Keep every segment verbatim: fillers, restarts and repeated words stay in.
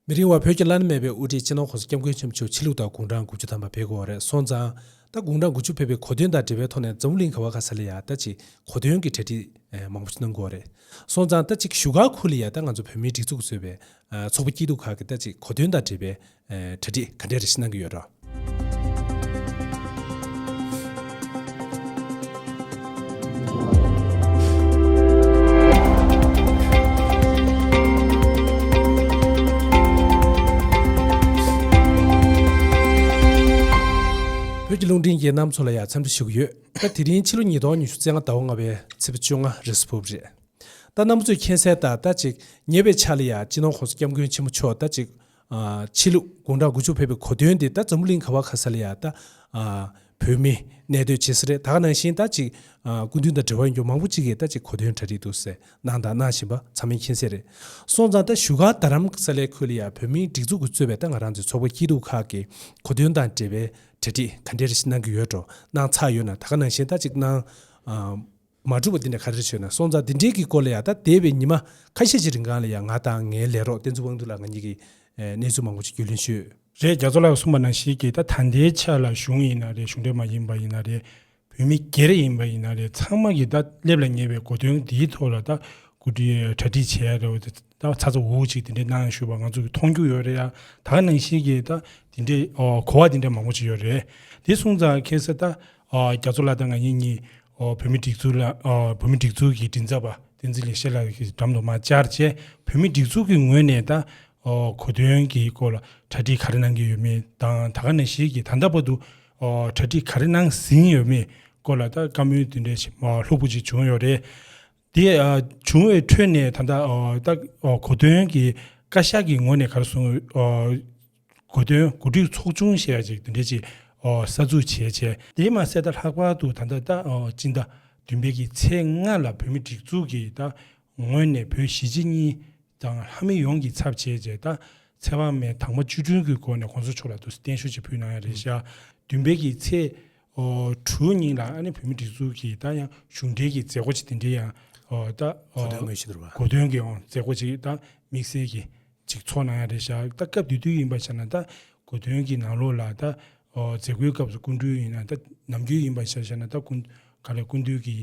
མི་རིང་བར་བོད་ཀྱི་བླ་ན་མེད་པའི་དབུ་ཁྲིད་སྤྱི་ནོར་༸གོང་ས་༸སྐྱབས་མགོན་ཆེན་པོ་མཆོག་ཆོས་ལུགས་དང་དགུང་གྲངས་དགུ་བཅུ་ཐམ་པ་ཕེབས་ཀྱི་ཡོད་རེད། སོང་ཙང་ད་དགུང་གྲངས་དགུ་བཅུ་ཕེབས་པའི་གོ་སྟོན་དང་འབྲེལ་བའི་ཐོག་ནས་འཛམ་བུ་གླིང་ག་བ་ག་ས་ལ་ཡ་ད་ཅིག་གོ་སྟོན་གྱི་གྲ་སྒྲིག་མང་པོ་ཞིག་གནང་གི་ཡོད་རེད། སོང་ཙང་ད་ཅིག་བཞུགས་སྒར་ཁུལ་ལ་ཡ་ད་ང་ཚོ་བོད་མིའི་སྒྲིག་འཛུགས་ཀྱིས་གཙོས་པའི་ཚོགས་པ་སྐྱིད་སྡུག་ཁག་གིས་ད་ཅིག་གོ་སྟོན་དང་འབྲེལ་བའི་གྲ་སྒྲིག་ག་འདྲ་རེ་ཞིག་གནང་གི་ཡོད་རེད། བོད་ཀྱི་རླུང་འཕྲིན་གྱི་རྣམ་ཚོ་ལ་ཡང་འཚམས་འདྲི་ཞུ་གི་ཡོད། ད་དེ་རིང་ཕྱི་ལོ་ཉིས་སྟོང་ཉི་ཤུ་རྩ་ལྔ་ཟླ་བ་ལྔ་པའི་ཚེས་པ་བཅོ་ལྔ་རེས་གཟའ་ཕུར་བུ་རེད། ད་རྣམ་པ་ཚོས་མཁྱེན་གསལ་ལྟར་ད་ཅིག་ཉེ་བའི་ཆར་ལ་ཡང་སྤྱི་ནོར་༸གོང་ས་༸སྐྱབས་མགོན་ཆེན་པོ་མཆོག་ད་ཅིག་ཨ་ཆོས་ལུགས་དགུང་གྲངས་དགུ་བཅུ་ཕེབས་པའི་གོ་སྟོན་དེ་ད་འཛམ་བུ་གླིང་ག་བ་ག་ས་ལ་ཡང་ད་ཨ་བོད་མི་གནས་སྡོད་བྱེད་ས་རེད། ད་ག་ནང་བཞིན་ད་ཅིག་ཨ་སྐུ་མདུན་དང་འབྲེལ་བ་ཡོད་མཁན་མང་པོ་ཅིག་གིས་ད་ཅིག་གོ་སྟོན་གྲ་སྒྲིག་འདུག་ཟེར་གནང་དང་གནང་བཞིན་པ་ཚང་མས་མཁྱེན་གསལ་རེད། སོང་ཙང་ད་བཞུགས་སྒར་རྡ་རམ་ས་ལའི་ཁུལ་ལ་ཡང་བོད་མིའི་སྒྲིག་འཛུགས་ཀྱིས་གཙོས་པའི་ད་ང་རང་ཚོའི་ཚོགས་པ་སྐྱིད་སྡུག་ཁག་གིས་གོ་སྟོན་དང་འབྲེལ་བའི་གྲ་སྒྲིག་ག་འདྲ་རེ་ཞིག་གནང་གི་ཡོད་འགྲོ། གནང་ཚར་ཡོད་ན། ད་ག་ནང་བཞིན་ད་ཅིག་གནང་ཨ་མ་གྲུབ་པ་འདི་འདྲ་ག་རེ་བྱས་ན། སོང་ཙང་འདི་འདྲའི་གི་སྐོར་ལ་ཡང་ད་འདས་པའི་ཉི་མ་ཁ་ཤས་ཤིག་རིང་གང་ལ་ཡང་ང་དང་ངའི་ལས་རོགས་བསྟན་འཛིན་དབང་འདུས་ལགས་ང་གཉིས་ཀྱིས་ཨེ་གནས་ཚུལ་མང་པོ་ཞིག་རྒྱུས་ལོན་ཞུས། རེད། རྒྱ་མཚོ་ལགས་གསུངས་པ་ནང་བཞིན་གྱི་ད་ད་ལྟའི་ཆ་ལ་གཞུང་ཡིན་ན་རེད། གཞུང་འབྲེལ་མ་ཡིན་པ་ཡིན་ན་རེད། བོད་མི་སྒེར་ཡིན་པ་ཡིན་ན་རེད། ཚང་མ་གིས་ད་སླེབས་ལ་ཉེ་བའི་གོ་སྟོན་འདིའི་ཐོག་ལ་ད་གོ་སྒྲིག་གྲ་སྒྲིག་བྱས་རེད། ད་ཚ་ཚ་འུར་འུར་ཅིག་དེ་འདྲའི་གནང་ཞུས་པ་ང་ཚོ་གིས་མཐོང་རྒྱུ་ཡོད་རེད་ཡ། ད་ག་ནང་བཞིན་གྱི་ད་དེ་འདྲའི་ཨོ་གོ་བ་དེ་འདྲ་མང་པོ་ཅིག་ཡོད་རེད། དེ་སོང་ཙང་ཁ་སང་ད་ཨོ་རྒྱ་མཚོ་ལགས་དང་ང་གཉིས་གཉིས་ཨོ་བོད་མི་སྒྲིག་འཛུགས་ལ་ཨོ་བོད་མི་སྒྲིག་འཛུགས་ཀྱི་མགྲིན་ཚབ་པ་བསྟན་འཛིན་ལེགས་བཤད་ལགས་ཀྱི་འགྲམ་དུ་མར་བཅར་བྱས། བོད་མི་སྒྲིག་འཛུགས་ཀྱི་ངོས་ནས་ད་ཨོ་གོ་སྟོན་གྱི་སྐོར་ལ་གྲ་སྒྲིག་ག་རེ་གནང་གི་ཡོད་མེད་དང་། ད་ག་ནང་བཞིན་གྱི་ད་ལྟ་བར་དུ་ཨོ་གྲ་སྒྲིག་ག་རེ་གནང་ཟིན་ཡོད་མེད་སྐོར་ལ་ད་བཀའ་མོལ་དེ་འདྲ་ཞིག་ཨོ་ལྷུག་པོ་ཅིག་བྱུང་ཡོད་རེད། དེ་ཨ་བྱུང་བའི་ཁྲོད་ནས་ད་ལྟ་ཨ་ད་ཨ་གོ་སྟོན་གྱི་བཀའ་ཤག་གི་ངོས་ནས་ག་རེ་གསུངས། ཨ་གོ་སྟོན་གོ་སྒྲིག་ཚོགས་ཆུང་ཞེས་པ་ཅིག་དེ་འདྲ་ཅིག་ཨ་གསར་འཛུགས་བྱས་བྱས། དེ་མ་ཟད་ད་ལྷག་པར་དུ་ད་ལྟ་ད་ཨ་སྤྱི་ཟླ་བདུན་པའི་གི་ཚེས་ལྔ་ལ་བོད་མི་སྒྲིག་འཛུགས་ཀྱི་ད་ངོས་ནས་བོད་གཞིས་བྱེས་གཉིས་དང་ལྷ་མི་ཡོངས་ཀྱི་ཚབ་བྱས་བྱས་ད་ཚེ་དབང་མའི་དྭངས་མ་བཅུད་དྲིལ་གྱི་སྒོ་ནས་གོང་ས་མཆོག་ལ་དུ་བརྟན་བཞུགས་ཅིག་ཕུལ་གནང་ཡ་རེད་ཤག། བདུན་པའི་གི་ཚེས་ཨོ་དྲུག་ཉིན་ལ་ཨ་ནི་བོད་མི་སྒྲིག་འཛུགས་ཀྱི་ད་ཡང་གཞུང་འབྲེལ་གྱི་མཛད་སྒོ་ཅིག་དེ་འདྲའི་ཡང་ཨོ་ད་གོ་སྟོན་ཨོ་དངོས་གཞི་དུ་བ། གོ་སྟོན་གྱི་ཨོ་མཛད་སྒོ་ཅིག་ད་དམིགས་བསལ་གྱི་ཅིག་ཚོགས་གནང་ཡ་རེད་ཤག། ད་སྐབས་དེ་དུས་ཡིན་པ་བྱས་ན་ད་གོ་སྟོན་གྱི་ནང་ལོགས་ལ་ད་ཨོ་མཛད་སྒོའི་སྐབས་སུ་སྐུ་མགྲོན་ཡིན་ན་ད་ནམ་རྒྱུན་ཡིན་པ་བྱས་བྱས་ན་ད་སྐུ་ག་ལ་སྐུ་མདུན་གྱི་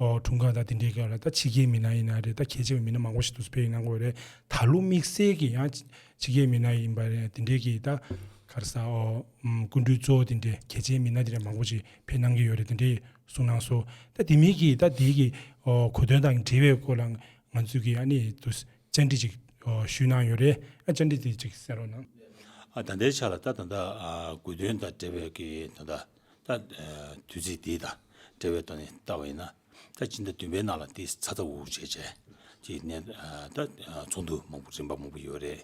ཨོ་དྲུང་ཁག་དང་དེ་འདྲའི་སྐབས་ལ་ད་ཕྱི་རྒྱལ་མི་སྣ་ཡིན་ན་རེད། ད་གལ་ཆེ་བའི་མི་སྣ་མང་པོ་ཞིག་ཏུ་ཕེབས་གནང་དགོས་རེད། ད་ལོ་དམིགས་བསལ་གྱི་ཡང་ཕྱི་རྒྱལ་མི་སྣ་ཡིན་པ་རེད། དེ་འདྲའི་གི་ད་ག་རེ་ཟ་ཨོ་ཨམ་སྐུ་མགྲོན་གཙོ་བོ་དེ་འདྲའི་གལ་ཆེའི་མི་སྣ་དེ་འདྲ་མང་པོ་ཞིག་ཕེབས་གནང་གི་ཡོད་རེད། དེ་འདྲའི་གསུང་གནང་སོང་། ད་དེ་མིན་གྱི་ད་དེའི་གི་ཨོ་གོ་སྟོན་དང་འབྲེལ་བའི་སྐོར་ལ་ང་ཚོས་གི་ཨ་ནི་དུ་བཅར་འདྲི་ཅིག་ཨོ་ཞུས་གནང་ཡོད་རེད། ཨ་བཅར་འདྲི་དེ་ཅིག་གསན་རོགས་གནང་། ཨ་ད་ལྟའི་ཆ་ལ་ད་ད་ལྟ་ཨ་གོ་སྟོན་དང་འབྲེལ་བའི་གི་ད་ལྟ་ད་ཨ་དུས་ཚིགས་འདི་དང་འབྲེལ་བའི་ཐོག་ནས་བལྟ་བ་ཡིན་ན། ད་སྤྱི་ཟླ་བདུན་པའི་ནང་ལ་དེ་ཚ་ཚ་འུར་འུར་བྱས་བྱས་ཅིག་ནས་ཨ་ད་ཨ་ཚོགས་འདུ་མང་པོ་རིམ་པ་མང་པོ་ཡོད་རེད།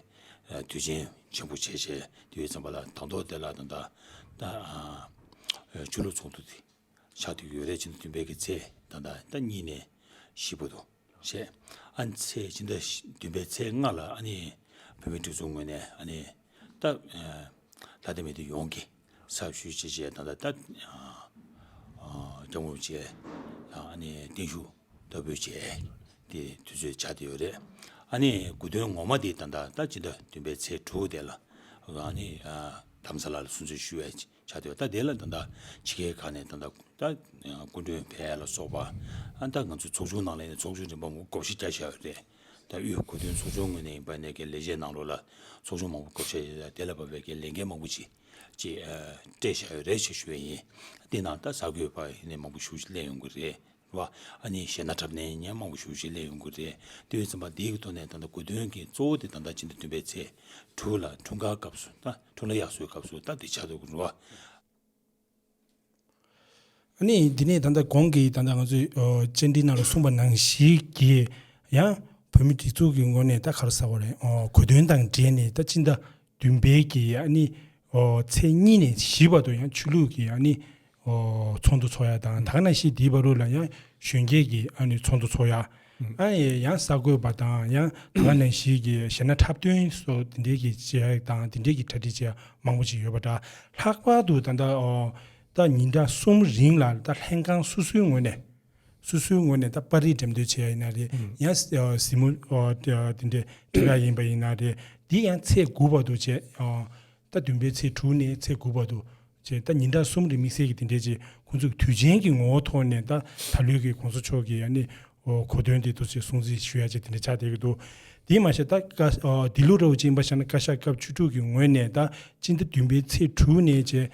ཨ་དུས་ཆེན་ཆེན་པོ་བྱས་བྱས་དེ་བས་ཙམ་པ་ལ་དང་ཐོག་དེ་ལ་ད་ད་ད་ཨ་ཆོས་ལུགས་ཚོགས་འདུ་དེ་ཆགས་བསྡད་ཡོད་རེད། སྤྱི་ཟླ་བདུན་པའི་གི་ཚེས་ད་ད་ད་གཉིས་ནས་བཞི་བར་དུ་བྱས། ཨ་ནི་ཚེས་སྤྱི་ཟླ་བདུན་པའི་ཚེས་ལྔ་ལ་ཨ་ནི་བོད་མིའི་སྒྲིག་འཛུགས་ངོས་ནས་ཨ་ནི་ད་ཨ་ལྷ་སྡེ་མི་སྡེ་ཡོངས་ཀྱི་ཚབ་ཞུས་བྱས་བྱས་ད་ད་ད་ཨ་སྐྱབས་མགོན་རིན་པོ་ཆེ་ལ་ཨ་ནི་བརྟན་བཞུགས་བསྟར་འབུལ་བྱས་དེ་དུས་ཚོད་ཆགས་བསྡད་ཡོད་རེད། ཨ་ནི་གོ་སྟོན་ངོ་མ་དེ་ད་ད་ད་སྤྱི་ཟླ་བདུན་པའི་ཚེས་དྲུག་དེ་ལ་ཨ་ནི་ཨ་རྡ་རམ་ས་ལ་ལ་སྲུང་བརྩི་ཞུ་བའི་ཆགས་བསྡད་ཡོད། ད་དེ་ལ་ད་ད་ཕྱི་རྒྱལ་ཁག་ནས་ད་ད་ད་སྐུ་མགྲོན་ཕེབས་ཡ་ལ་སོགས་པ། ཨ་ད་ང་ཚོ་ཚོགས་ཆུང་ནང་ལ་ཡིན་ན་ཚོགས་ཆུང་རིམ་པ་མང་པོ་བགོ་བཤའ་བརྒྱབ་བཞག་ཡོད་རེད། ད་དབུས་གོ་སྟོན་ཚོགས་ཆུང་ངོས་ནས་ཡིན་པ་ནས་ཀྱི་ལས་བྱེད་ནང་ལོགས་ལ་ཚོགས་ཆུང་མང་པོ་བགོ་བཤའ་ཡོད། ད་དེ་ལ་བབས་པའི་ཀྱི་ལས་འགན་མང་པོ་ཅིག་ཅིག་ཨ་སྤྲད་བཞག་ཡོད་རེད་ཅེས་ཞུ་བ་ཡིན། དེ་ནང་ད་གསར་འགོད་པ་ཡིན་ནའི་མང་པོ་ཞེ་པོ་ཅིག་སླེབས་ཡོང་གི་རེད། རེད་བ། ཨ་ནི་གཞས་སྣ་འཁྲབ་མཁན་ཡིན་ནའི་མང་པོ་ཞེ་པོ་ཅིག་སླེབས་ཡོང་གི་རེད། དེ་ཡིན་ཙམ་པ་འདི་གི་ཐོག་ནས་ད་ལྟ་གོ་སྟོན་གྱི་གཙོ་བོ་དེ་ད་ལྟ་སྤྱི་ཟླ་བདུན་པའི་ཚེས་དྲུག་ལ་འཁྲུངས་སྐར་སྐབས་སུ་ད་འཁྲུངས་ལྷ་དབྱར་གསོལ་སྐབས་སུ་ད་དེ་ཆགས་འདུག་གི་རེད་བ། ཨ་ནི་འདི་ནས་ད་ལྟ་གོང་གི་ད་ལྟ་ང་ཚོས་ཨོ་བཅར་འདྲི་ནང་ལ་གསུངས་པ་ནང་བཞིན་གྱི་ཡང་བོད་མི་སྒྲིག་འཛུགས་ཀྱི་ངོས་ནས་ད་ག་རེ་ཟེར་དགོས་རེད། ཨོ་གོ་སྟོན་དང་འབྲེལ་ནས་ད་སྤྱི་ཟླ་བདུན་པའི་གི་ཨ་ནི་ཨོ་ཚེས་གཉིས་ནས་བཞི་བར་དུ་ཡང་ཆོས་ལུགས་ཀྱི་ཨ་ནི་ཨོ་ཚོགས་འདུ་ཚོགས་ཡ་དང་། ད་ག་ནང་བཞིན་དེའི་བར་དུ་ལ་ཡང་གཞོན་སྐྱེས་ཀྱི་ཨ་ནི་ཚོགས་འདུ་ཚོགས་ཡ། ཨ་ཡེ་ཡང་གསར་འགོད་པ་དང་ཡང་ད་ག་ནང་བཞིན་གྱི་གཞས་སྣ་འཁྲབ་སྟོན་སོགས་དེ་འདྲའི་གི་བྱེད་ཡ་དང་དེ་འདྲའི་གི་གྲ་སྒྲིག་བྱེད་ཡ་མང་པོ་ཞིག་ཡོད་པ་འདྲ། ལྷག་པར་དུ་ད་ལྟ་ཨོ་ད་ཉིན་གྲངས་གསུམ་རིང་ལ་ད་ལྷན་ཁང་སོ་སོའི་ངོས་ནས་སོ་སོའི་ངོས་ནས་ད་པར་རིས་འགྲེམས་སྟོན་བྱེད་ཡ་ཡིན་ན་རེད། ཡང་ཨོ་གཟིགས་མོ་ཨོ་དེ་འདྲའི་འཁྲབ་ཡ་ཡིན་པ་ཡིན་ན་རེད། འདི་ཡང་ཚེས་དགུ་བར་དུ་བྱས། ཨ། ད་བདུན་པའི་ཚེས་དྲུག་ནས་ཚེས་དགུ་བར་དུ་བྱས། ད་ཉིན་གྲངས་གསུམ་རེ་དམིགས་བསལ་གྱི་དེ་འདྲའི་ཅིག་ཁོང་ཚོས་དུས་ཆེན་གྱི་ངོ་བོ་ཐོག་ནས་ད་ད་ལོའི་གི་གོང་ས་མཆོག་གི་ཨ་ནི་གོ་སྟོན་དེ་ཚོ་ཅིག་སྲུང་བརྩི་ཞུ་ཡ་ཅིག་དེ་འདྲ་ཆགས་བསྡད་ཀྱི་འདུག། དེས་མ་ཟད་ད་ཀ་ཨ་འདི་ལོ་འདྲ་བོ་ཅིག་ཡིན་པ་ཤ་ན་བཀའ་ཤག་སྐབས་བཅུ་དྲུག་གི་ངོས་ནས་ད་སྤྱི་ཟླ་བདུན་པའི་ཚེས་དྲུག་ནས་བྱས།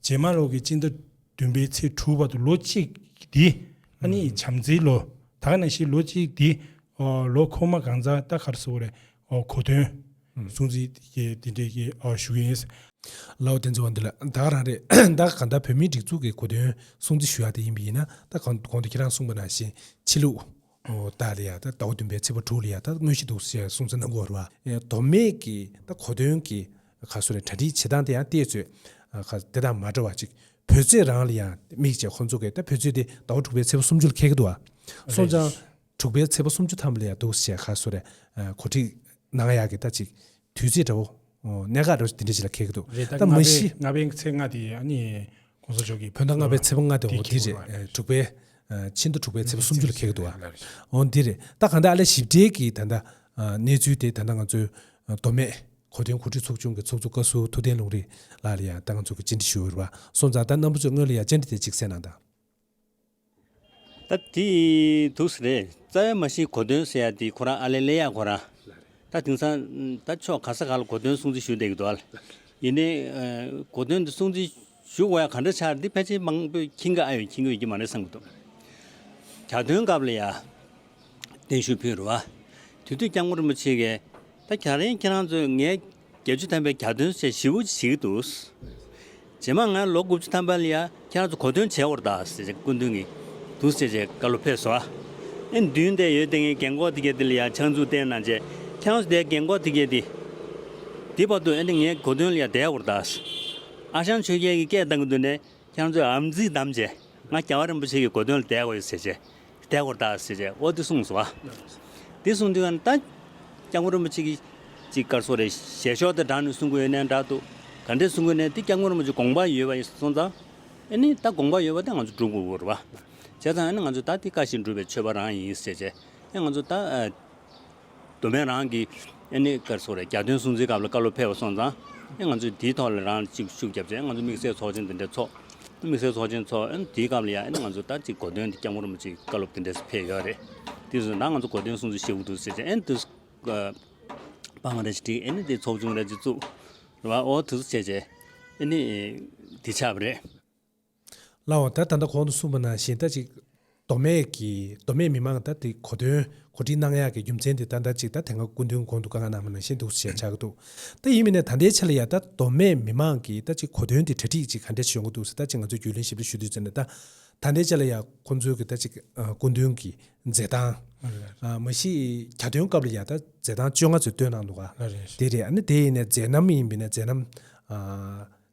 རྗེས་མ་ལོ་གི་སྤྱི་ཟླ་བདུན་པའི་ཚེས་དྲུག་བར་དུ་ལོ་གཅིག་འདི་ཨ་ནི་ཨུམ། བྱམས་བརྩེའི་ལོ། ད་ག་ནང་བཞིན་ལོ་གཅིག་འདི་ཨོ་ལོ་འཁོར་མ་གང་ཚང་ད་ག་རེ་ཟེར་དགོས་རེད། ཨོ་གོ་སྟོན་ཨུམ། སྲུང་བརྩི་གི་དེ་འདྲའི་གི་ཨོ་ཞུ་གི་ཡིན། ལའོ་བསྟན་འཛིན་དབང་འདུས་ལགས། ད་ག་རང་རེད། ད་གང་ལྟར་བོད་མིའི་སྒྲིག་འཛུགས་ཀྱི་གོ་སྟོན་སྲུང་བརྩི་ཞུ་ཡག་དེ་ཡིན་པ་ཡིན་ན། ད་གང་གོང་དུ་ཁྱེད་རང་གསུངས་པ་ནང་བཞིན་ཕྱི་ལུགས་ཨོ་ད་ལ་ཡ་ད་ཟླ་བ་བདུན་པའི་ཚེས་པ་དྲུག་ལ་ཡ་ད་དངོས་གཞི་འདུག་ཟེར་གསུང་ཚུལ་གནང་གི་ཡོད་རེད་བ། ཨེ་མདོ་སྨད་ཀྱི་ད་གོ་སྟོན་གྱི་ག་རེ་ཟེར་དགོས་རེད། གྲ་སྒྲིག་བྱེད་སྟངས་དེ་ཡང་ཏོག་ཙམ་ཨ་ག་དེ་དང་མ་འདྲ་བ་ཅིག་བོད་ཚེས་རང་ལ་ཡང་དམིགས་བྱས་ཁོང་ཚོ་གིས་ད་བོད་ཚེས་དེ་ཟླ་བ་དྲུག་པའི་ཚེས་པ་སུམ་ཅུ་ལ་འཁེལ་གྱི་འདུག་བ། སོང་ཙང་རེད། དྲུག་པའི་ཚེས་པ་སུམ་ཅུ་ཐམ་པ་ལ་ཡང་འདུག་ཟེར་ག་རེ་ཟེར་དགོས་རེད། ཨ་གོ་སྒྲིག་གནང་ཡག་གི་ད་ཅིག་དུས་ཚོད་འདྲ་བོ་ཨོ་གནད་འགག་འདྲ་བོ་དེ་འདྲ་ཞིག་ལ་འཁེལ་གྱི་འདུག། རེད། ད་ད་མ་ལྔ་པའི་གཞི་ལྔ་པའི་ཚེས་ལྔ་དེ་ཨ་ནི་གོང་ས་མཆོག་གིས་བོད་ཟླ་ལྔ་པའི་ཚེས་པ་ལྔ་དེ་འོ་དེ་འཁེལ་རེད། གྱི་ཡོད་རེད། ཨ་དྲུག་པའི་ཨ་ཕྱི་ཟླ་དྲུག་པའི་ཚེས་པ་སུམ་ཅུ་ལ་འཁེལ་གྱི་འདུག་བ། འོ་འདི་རེད། ད་གང་ལྟར་ཨ་ལས་ཞིབ་ཕྲའི་གི་ད་ལྟ་ཨ་གནས་ཚུལ་དེ་ད་ལྟ་ང་ཚོའི་ཨ་མདོ་སྨད་གོ་སྟོན་གོ་སྒྲིག་ཚོགས་ཆུང་གི་ཚོགས་གཙོ་བཀའ་ཟུར་ཐུབ་བསྟན་ལུང་རིགས་ལགས་ལ་ཡང་ད་ང་ཚོ་གི་བཅར་འདྲི་ཞུས་ཡོད་རེད་བ། སོང་ཙང་ད་རྣམ་པ་ཚོས་སྔོན་ལ་ཡང་བཅར་འདྲི་དེ་གཅིག་གསན་གནང་དང་། ད་དེ་འདུག་སེ་རེད། རྩ་བའི་མ་གཞི་གོ་སྟོན་ཟེར་ཡ་དེ་ཁོ་རང་ཨ་ལས་སླེབས་ཡ་ཁོ་རང་། ད་དེང་སང་ད་ཕྱོགས་ག་ས་ག་ལ་གོ་སྟོན་སྲུང་བརྩི་ཞུ་བསྡད་ཀྱི་འདུག་ཨ། ཡིན་ནའི་ཨ་གོ་སྟོན་དེ་སྲུང་བརྩི་ཞུ་དགོས་ཡ་ག་འདྲ་ཆགས་རེད། དེ་ཕལ་ཆེར་མང་པོས་མཁྱེན་གྱི་ཨ་ཡོད་མཁྱེན་གྱི་ཡོད་ཀྱི་མ་རེད་བསམ་གྱི་འདུག། གྱ་སྟོན་སྐབས་ལ་ཡ་བརྟན་བཞུགས་ཕུལ་རེད་བ། དེ་དུས་སྐྱབས་མགོན་རིན་པོ་ཆེ་གིས་ད་ག་རེ་ཁྱེད་རང་ཚོས་ངའི་བརྒྱད་ཅུ་ཐམ་པའི་གྱ་སྟོན་ཟེར་ཞེ་པོ་ཅིག་བྱེད་ཀྱི་འདུག། རྗེས་མ་ང་ལོ་དགུ་བཅུ་ཐམ་པ་ལ་ཡ་ཁྱེད་རང་ཚོ་གོ་སྟོན་བྱེད་དགོས་རེད་ད་ཟེར་བྱས་སྐུ་མདུན་གྱིས་འདུག་ཟེར་བྱས་བཀའ་སློབ་ཕེབས་སོང་ཨ། ཨེ་མདུན་དེར་ཡོད་དེ་ངའི་རྒན་གོག་དེ་གས་དེ་ལ་ཡ་ཕྱག་མཛུབ་བསྟན་གནང་བྱས་ཁྱེད་རང་ཚོ་དེ་རྒན་གོག་དེ་གས་དེ། དེ་བར་དུ་ཨེ་ནི་ངའི་གོ་སྟོན་ལ་ཡ་བསྡད་དགོས་རེད་ད་ཟེར། ཨ་ཞང་ཆོས་རྒྱལ་གྱིས་སྐད་བཏང་གི་འདུག་ནས། ཁྱེད་རང་ཚོས་ཨམ་གཙིགས་བསྡམས་བྱས་ང་རྒྱལ་བ་རིན་པོ་ཆེ་གི་གོ་སྟོན་ལ་བསྡད་དགོས་ཡོད་ཟེར་བྱས། བསྡད་དགོས་རེད་ད་ཟེར་བྱས་འོ་དེ་གསུངས་སོང་བ། དེ་གསུངས་དུས་ཀ་ད་སྐྱབས་མགོན་རིན་པོ་ཆེ་གིས་ཅིག་ག་རེ་ཟེར་དགོས་རེད། ཞལ་ཤོག་དེ་དྲངས་ནས་གསུང་གི་ཡོད་ནའི་འདྲ་འདུག། ག་འདྲས་གསུང་གི་ཡོད་ནའི་དེ་སྐྱབས་མགོན་རིན་པོ་ཆེ་དགོངས་པ་ཡོད་པ་ཡིན་སོང་ཙང་། ཨེ་ནི་ད་དགོངས་པ་ཡོད་པ་དེ་ང་ཚོ་སྒྲུབ་དགོས་རེད་བ། བྱས་ཙང་ཨེ་ནི་ང་ཚོ་ད་དེ་བཀའ་བཞིན་སྒྲུབ་པའི་ཆོས་པ་རང་ཡིན་ཟེར་བྱས་ཨེ་ང་ཚོ་ད། མདོ་སྨད་རང་གི་ཨེ་ནི་ག་རེ་ཟེར་དགོས་རེད། གྱ་སྟོན་སྲུང་བརྩིའི་སྐབས་ལ་བཀའ་སློབ་ཕེབས་པ་སོང་ཙང་ཨེ་ང་ཚོས་དེའི་ཐོག་ལ་རང་ཅིག་ཤུགས་བརྒྱབ་བྱས་ང་ཚོ་དམིགས་བསལ་ཚོགས་ཆེན་དེ་འདྲ་ཚོགས། དམིགས་བསལ་ཚོགས་ཆེན་ཚོགས་ཨེ་དེའི་སྐབས་ལ་ཡང་ཨེ་ནི་ང་ཚོ་ད་ཅིག་གོ་སྟོན་དེ་སྐྱབས་མགོན་རིན་པོ་ཆེའི་བཀའ་སློབ་དེ་འདྲ་ཕེབས་ཡོད་རེད། དེ་སོང་ཙང་ང་ཚོ་གོ་སྟོན་སྲུང་བརྩི་ཞུ་གི་འདུག་ཟེར་བྱས་ཨེ་ནི་དེ་པང་རེ་ཞིག་བསྒྲིགས་ཨེ་ནི་དེ་ཚོགས་ཆུང་རེ་ཅིག་བཙུགས་རེད་བ། འོ་དེ་ཚོ་བྱས་བྱས་ཨེ་ནི་དེ་ཆགས་པ་རེད། ལའོ། ད་ད་ལྟ་གོང་དུ་གསུངས་པ་ནང་བཞིན་ད་ཅིག་མདོ་སྨད་ཀྱི་མདོ་སྨད་མི་མང་ད་དེ་གོ་སྟོན་གོ་སྒྲིག་གནང་ཡག་གི་རྒྱུ་མཚན་དེ་ད་ལྟ་ཅིག་ད་དེ་སྔ་སྐུ་མདུན་གོང་དུ་བཀའ་གནང་གནང་བ་ནང་བཞིན་འདུག་ཟེར་ཆགས་ཀྱི་འདུག། ད་ཡིན་མིན་ནས་ད་ལྟའི་ཆ་ལ་ཡ་ད་མདོ་སྨད་མི་མང་གི་ད་ཅིག་གོ་སྟོན་དེ་གྲ་སྒྲིག་ཅིག་ག་འདྲས་ཤིག་ཡོང་གི་འདུག་ཟེར་ད་ཅིག་ང་ཚོས་རྒྱུས་ལོན་ཞིབ་ཕྲ་ཞུ་དུས་ཙམ་ནས་ད་ད་ལྟའི་ཆ་ལ་ཡ་ཁོང་ཚོའི་གི་ད་ཅིག་སྐུ་མདུན་གྱི་མཛད་སྟངས་མ་གཞི་གྱ་སྟོན་སྐབས་ལ་ཡ་ད་མཛད་སྟངས་བཅོ་ལྔ་ཚོད་བཏོན་གནང་འདུག་ག། དེ་རེད། ཨ་ནི་དེ་ཡིན་ནས་མཛད་རྣམ་ཡིན་པ་ཡིན་ན་མཛད་རྣམ།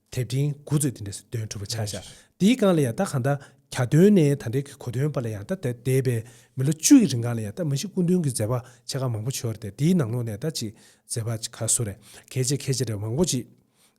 དེབ་ཕྲེང་དགུ་ཚོད་དེ་འདྲས་སུ་འདོན་ཐུབ་པ་ཆགས་ཤག། དེའི་སྒང་ལ་ཡང་ད་གང་ལྟར་གྱ་སྟོན་ནས་ད་ལྟའི་གི་གོ་སྟོན་བར་ལ་ཡང་ད་དེ་འདས་པའི་མི་ལོ་བཅུ་ཡི་རིང་སྒང་ལ་ཡང་ད་མ་གཞི་སྐུ་མདུན་གྱི་མཛད་པ་ཆེ་ཁག་མང་པོ་བྱུང་བ་རེད་དེ། དེའི་ནང་ལོགས་ནས་ད་ཅིག་མཛད་པ་ཅིག་ག་སུ་རེད། གལ་ཆེ་གལ་ཆེ་རེད་མང་པོ་ཅིག་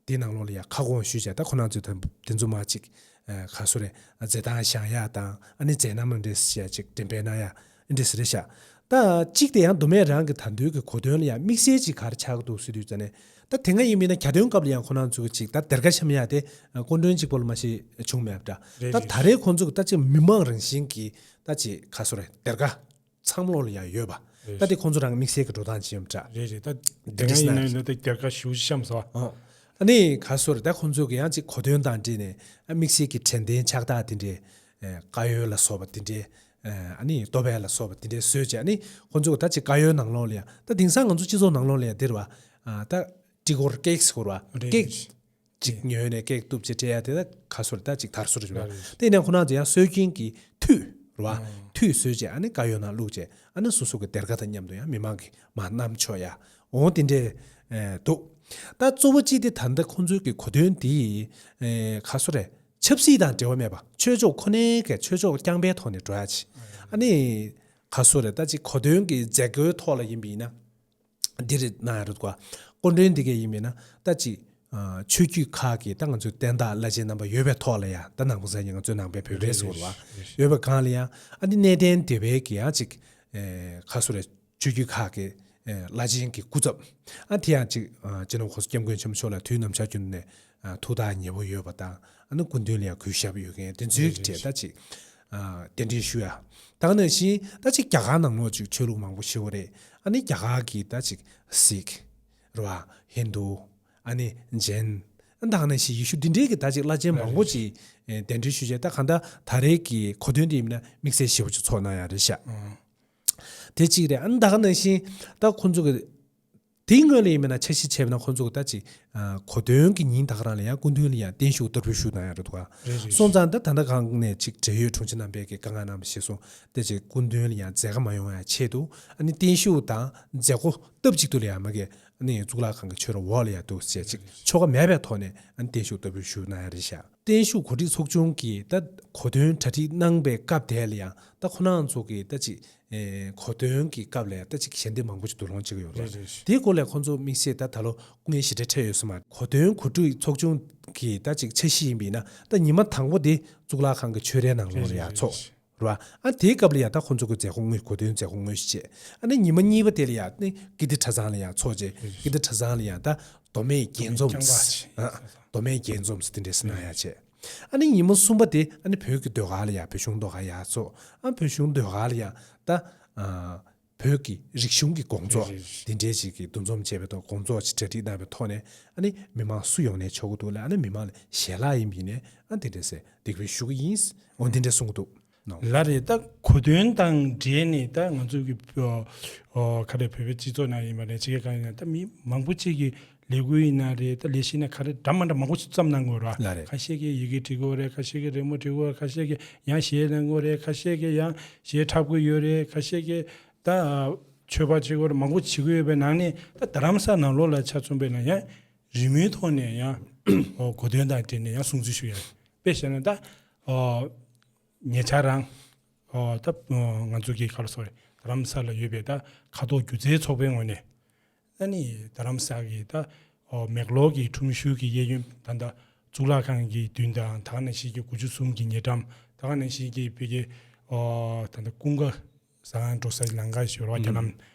དེའི་ནང་ལོགས་ལ་ཡང་ཁ་སྐོང་ཞུས་བྱས་ད་ཁོ་རང་ཚོས་ད་དེ་ཚོ་མ་ཅིག་ག་སུ་རེད། མཛད་སྟངས་བཞག་ཡག་དང་ཨ་ནི་མཛད་རྣམ་འདྲས་ཞེས་ཅིག་འགྲེམས་སྤེལ་གནང་ཡག་འདྲས་རེད་ཤག། ད་གཅིག་དེ་ཡང་མདོ་སྨད་རང་གི་ད་དུང་གི་གོ་སྟོན་ལ་ཡང་དམིགས་བསལ་ཅིག་ག་རེ་ཆགས་ཀྱི་འདུག་ཟེར་དུས་ཙ་ནས། ད་དེ་སྔ་ཡིན་མིན་ན་གྱ་སྟོན་སྐབས་ལ་ཡང་ཁོ་རང་ཚོས་ཅིག་ད་སྡེར་ཁ་འཆམ་ཡག་དེ་སྐུ་མགྲོན་གཅིག་པོ་ལ་མ་ཤེས་བྱུང་མེད་པ་འདྲ། རེད་ད་རེད། ད་རེས་ཁོང་ཚོ་གི་ད་ཅིག་མི་མང་རང་བཞིན་གྱི་ད་ཅིག་ག་སུ་རེད་སྡེར་ཁ་ཚང་མ་ལོགས་ལ་ཡང་ཡོད་པ། རེད། ད་དེ་ཁོང་ཚོ་རང་གི་དམིགས་བསལ་གྱི་འགྲོ་སྟངས་ཅིག་ཡོད་པ་འདྲ། རེད་རེད། ད་དེ་འདྲ་སྔ་ཡིན་ན་ད་སྡེར་ཁ་ཞེ་པོ་ཅིག་འཆམ་སོང་། ཨ་ནི་ག་སུ་རེད་ད་ཁོང་ཚོ་གི་ཡང་ཅིག་གོ་སྟོན་དང་འབྲེལ་ནས་དམིགས་བསལ་གྱི་དྲན་རྟེན་ཕྱག་རྟགས་དེ་འདྲའི་བཀའ་ཡོལ་ལ་སོགས་པ་དེ་འདྲའི། ཨ་ནི་ལྟོ་ཕད་ལ་སོགས་པ་དེ་འདྲའི་བཟོས་བྱས་ཨ་ནི་ཁོང་ཚོ་ད་ཅིག་བཀའ་ཡོལ་ནང་ལོགས་ལ་ཡང་ད་དེང་སང་ང་ཚོ་སྤྱི་ཚོགས་ནང་ལོགས་ལ་ཡང་དེ་རེད་བ། ད་ཀྲི་གོར་ཀེག་ཟེར་བ་རེད། ཀེག་ཅིག་ཉོས་ནས་ཀེག་གཏུབ་བྱས་སྤྲད་ཡ་དེ་ད་ག་སོ་རེད་ད་ཅིག་དར་སོ་རེད་བ། དེ་ནས་ཁོ་རང་ཚོ་ཡང་སྲོལ་རྒྱུན་གྱི་མཐུད་རེད་བ། མཐུད་བཟོས་བྱས་ཨ་ནི་བཀའ་ཡོལ་ནང་བླུགས་བྱས་ཨ་ནི་སོ་སོ་གི་སྡེར་ཁ་དང་མཉམ་དུ་ཡང་མི་མང་གིས་མར་བསྣམས་ཆོག་ཡ་འོང་དེ་འདྲས་འདུག། ད་གཙོ་བོ་གཅིག་དེ་ད་ལྟ་ཁོང་ཚོའི་གི་གོ་སྟོན་དེ་ག་སོ་རེད། ཆབ་སྲིད་དང་འབྲེལ་བ་མེད་པ་ཆོས་ཕྱོགས་ཁོ་ནའི་གི་ཆོས་ཕྱོགས་རྐྱང་པའི་ཐོག་ནས་འགྲོ་ཡ་ཆེ། ཨ་ནི་ག་སོ་རེད་ད་ཅིག་གོ་སྟོན་གྱི་མཛད་སྒོའི་ཐོག་ལ་ཡིན་པ་ཡིན་ན་འདི་རེད་གནང་ཡ་རེད་གོ། སྐུ་མགྲོན་འདི་གས་ཡིན་པ་ཡིན་ན་ད་ཅིག་ཆོས་བརྒྱུད་ཁག་གི་ད་ང་ཚོའི་བསྟན་བདག་བླ་ཆེན་རྣམ་པ་ཡོད་པའི་ཐོག་ལ་ཡ་ད་ནང་པ་ས་ཡིན་ང་ཚོའི་ནང་པའི་བོད་པའི་ཟེར་བ་ཡོད་པའི་སྒང་ལ་ཡ་ཨ་ནི་གནས་བརྟན་སྡེ་བའི་གི་ཡ་ཅིག་ག་སོ་རེད། ཆོས་བརྒྱུད་ཁག་གི་ བླ་ཆེན་གྱི་སྐུ་ཚབ། ཨ་དེ་ཡང་ཅིག་ཨ་སྤྱི་ནོར་༸གོང་ས་༸སྐྱབས་མགོན་ཆེན་པོ་མཆོག་ལ་དུས་ནམ་ཞག་རྒྱུན་ནས་ཨ་ཐུགས་ཐག་ཉེ་པོ་ཡོད་པ་དང་། ཨ་ནི་སྐུ་མདུན་ལ་ཡང་གུས་ཞབས་ཡོད་མཁན་དེ་ཚོའི་གྲས་ད་ཅིག་ཨ་གདན་འདྲེན་ཞུ་ཡ། ད་ག་ནང་བཞིན་ད་ཅིག་རྒྱ་གར་ནང་ལོགས་ཅིག་ཆོས་ལུགས་མང་པོ་ཞིག་ཡོད་རེད། ཨ་ནི་རྒྱ་གར་གྱི་ད་ཅིག་སིག་རེད་བ། ཧིན་དུ། ཨ་ནི་ཇེན། ཨ་ད་ག་ནང་བཞིན་ཡེ་ཤུ་འདི་འདྲའི་གི་ད་ཅིག་བླ་ཆེན་མང་པོ་ཅིག་ཨེ་གདན་འདྲེན་ཞུ་བྱས། ད་གང་ལྟར་ད་རེས་ཀྱི་གོ་སྟོན་དེ་ཡིན་ན་དམིགས་བསལ་ཞེ་པོ་ཅིག་ཚོགས་གནང་ཡ་རེད་ཤག་དེ་གཅིག་རེད། ཨ་ནི་ད་ག་ནང་བཞིན་ད་ཁོང་ཚོ་གི་དེའི་སྔོན་ལ་ཡིན་ན་འཆར་གཞི་བྱས་པ་ན་ཁོང་ཚོ་གི་ད་ཅིག་ཨ་གོ་སྟོན་གྱི་ཉིན་ད་ག་རང་ལ་ཡང་སྐུ་མདུན་ལ་ཡང་བརྟན་བཞུགས་བསྟར་འབུལ་ཞུ་གནང་ཡ་རེད་འདུག་ག་རེད་རེད། སོང་ཙང་ད་ད་ལྟ་གང་ནས་ཅིག་འབྲེལ་ཡོད་དྲུང་ཆེ་རྣམ་པས་ཀྱི་བཀའ་མངགས་གནང་བ་གཞིར་བཟུང་ད་ཅིག་སྐུ་མདུན་ལ་ཡང་མཛད་དཀའ་མ་ཡོང་ཡ་ཆེད་དུ། ཨ་ནི་བརྟན་བཞུགས་དང་མཛད་སྒོ་སྟབས་གཅིག་ཏུ་ལ་ཡང་མ་གི་ཨ་ནི་གཙུག་ལག་ཁང་གི་ཆོས་ར་འོག་ལ་ཡང་འདུག་ཟེར་ཅིག་ཆོ་ག་མེད་པའི་ཐོག་ནས་ཨ་ནི་བརྟན་བཞུགས་བསྟར་འབུལ་ཞུ་གནང་ཡ་རེད་ཤག་བརྟན་བཞུགས་གོ་སྒྲིག་ཚོགས་ཆུང་གིས་ད་གོ་སྟོན་གྲ་སྒྲིག་གནང་པའི་སྐབས་དེ་ལ་ཡང་ད་ཁོ་རང་ཚོ་གིས་ད་ཅིག་ཨེ་གོ་སྟོན་གྱི་སྐབས་ལ་ཡང་ད་ཅིག་ཞལ་འདེབས་མང་པོ་ཞིག་བསྡུ་སློང་བྱེད་ཀྱི་ཡོད་རེད། རེད་རེད། དེའི་སྐོར་ལ་ཁོང་ཚོ་དམིགས་བསལ་ད་ད་ལོ་སྐུ་ངལ་ཞེ་དྲག་འཕྲད་ཡོད་ས་མ་རེད། གོ་སྟོན་གོ་སྒྲིག་ཚོགས་ཆུང་གི་ད་ཅིག་འཆར་གཞི་ཡིན་པ་ཡིན་ན། ད་ཉི་མ་དང་པོ་དེ་གཙུག་ལག་ཁང་གི་ཆོས་རའི་ནང་ལོགས་ལ་ཡང་ཚོགས་རེད་བ། ཨ་དེའི་སྐབས་ལ་ཡང་ད་ཁོང་ཚོ་གི་མཛད་སྒོ་དངོས། གོ་སྟོན་མཛད་སྒོ་དངོས་ཤིག་བྱས། ཨ་ནི་ཉི་མ་གཉིས་པ་དེ་ལ་ཡང་ནི་ཀིརྟི་གྲྭ་ཚང་ལ་ཡང་ཚོགས་བྱས། ཀིརྟི་གྲྭ་ཚང་ལ་ཡང་ད་མདོ་སྨད་རྒྱས་འཛོམས། ཨ་མདོ་སྨད་རྒྱས་འཛོམས་དེ་འདྲས་སེ་གནང་ཡ་བྱས། ཨ་ནི་ཉི་མ་གསུམ་པ་དེ་ཨ་ནི་བོད་ཀྱི་ཟློས་གར་ལ་ཡང་བོད་གཞུང་ཟློས་གར་ཡར་ཚོགས། ཨ་བོད་གཞུང་ཟློས་གར་ལ་ཡང་ད་ཨ་བོད་ཀྱི་རིག་གཞུང་གི་དགོང་ཚོགས་རེད་རེད། དེ་འདྲའི་ཞིག་གི་འདུ་འཛོམས་བྱས་པའི་ཐོག་དགོང་ཚོགས་ཅིག་གྲ་སྒྲིག་གནང་བའི་ཐོག་ནས། ཨ་ནི་མི་མང་སུ་ཡོང་ནས་ཆོག་གི་འདུག་ལ། ཨ་ནི་མི་མང་ལ་ཞལ་ལག་ཡིན་པ་ཡིན་ནའི་ཨ་དེ་འདྲས་སེ་འདེགས་འབུལ་ཞུ་གི་ཡིན། འོ་དེ་འདྲས་གསུང་གི་འདུག་ལགས་རེད། ད་གོ་སྟོན་དང་འབྲེལ་ནས་ད་ང་ཚོ་གི་ཨོ་ཨོ་ག་རེ་བོད་པའི་སྤྱི་ཚོགས་ནང་ཡིན་པ་རེད། ཕྱི་རྒྱལ་ཁག་ཡིན་ན་ད་མི་མང་པོ་ཅིག་གིས་ལས་འགུལ་ཡིན་ན་རེད། ད་ལས་གཞི་ཡིན་ན་ག་རེ་འདྲ་མ་འདྲ་མང་པོ་ཞིག་བརྩམས་གནང་དགོས་ར། ལགས་རེད། ཁ་ཤས་ཀྱིས་ཡི་གེ་འབྲི་དགོས་རེད། ཁ་ཤས་ཀྱིས་རི་མོ་འབྲི་དགོས་རེད། ཁ་ཤས་ཀྱིས་ཡང་གཞས་གནང་དགོས་རེད། ཁ་ཤས་ཀྱིས་ཡང་གཞས་འཁྲབ་དགོས་ཡོད་རེད། ཁ་ཤས་ཀྱིས་ད་མཆོད་པ་བྱེད་དགོས་རེད། མང་པོ་བྱེད་དགོས་ཡོད་པའི་ནང་ནས། ད་རྡ་རམ་ས་ནང་ལོགས་ལ་ཆ་མཚོན་པ་ཡིན་ན་ཡང་རི་མོའི་ཐོག་ནས་ཡང་ཨོ་གོ་སྟོན་དང་འབྲེལ་ནས་ཡང་སྲུང་བརྩི་ཞུ་ཡ། དཔེ་བཞག་ན་ད་ཨོ་ཉེ་ཆར་རང་ཨོ་ད་ཨོ་ང་ཚོ་གི་ག་རེ་ཟེར་དགོས་རེད། རྡ་རམ་ས་ལ་ཡོད་པའི་ད་ཁ་དོག་སྒྱུ་རྩལ་ཚོགས་པའི་ངོས་ནས། ཨ་ནི་རྡ་རམ་ས་གི་ད་ཨོ་མེག་ལོར་གྱི་ཁྲོམ་གཞུང་གི་གཡས་གཡོན་ད་ལྟ་གཙུག་ལག་ཁང་གི་མདུན་དང་། ད་ག་ནང་བཞིན་གྱི་དགུ་བཅུ་གསུམ་གྱི་ཉེ་འགྲམ། ད་ག་ནང་བཞིན་གྱི་བོད་ཀྱི་ཨོ་ད་ལྟ་ཀུན་དགའ་བཟང་འགྲོ་ས་ལམ་ཁ་ཞོར་བ་རྒྱ་ལམ་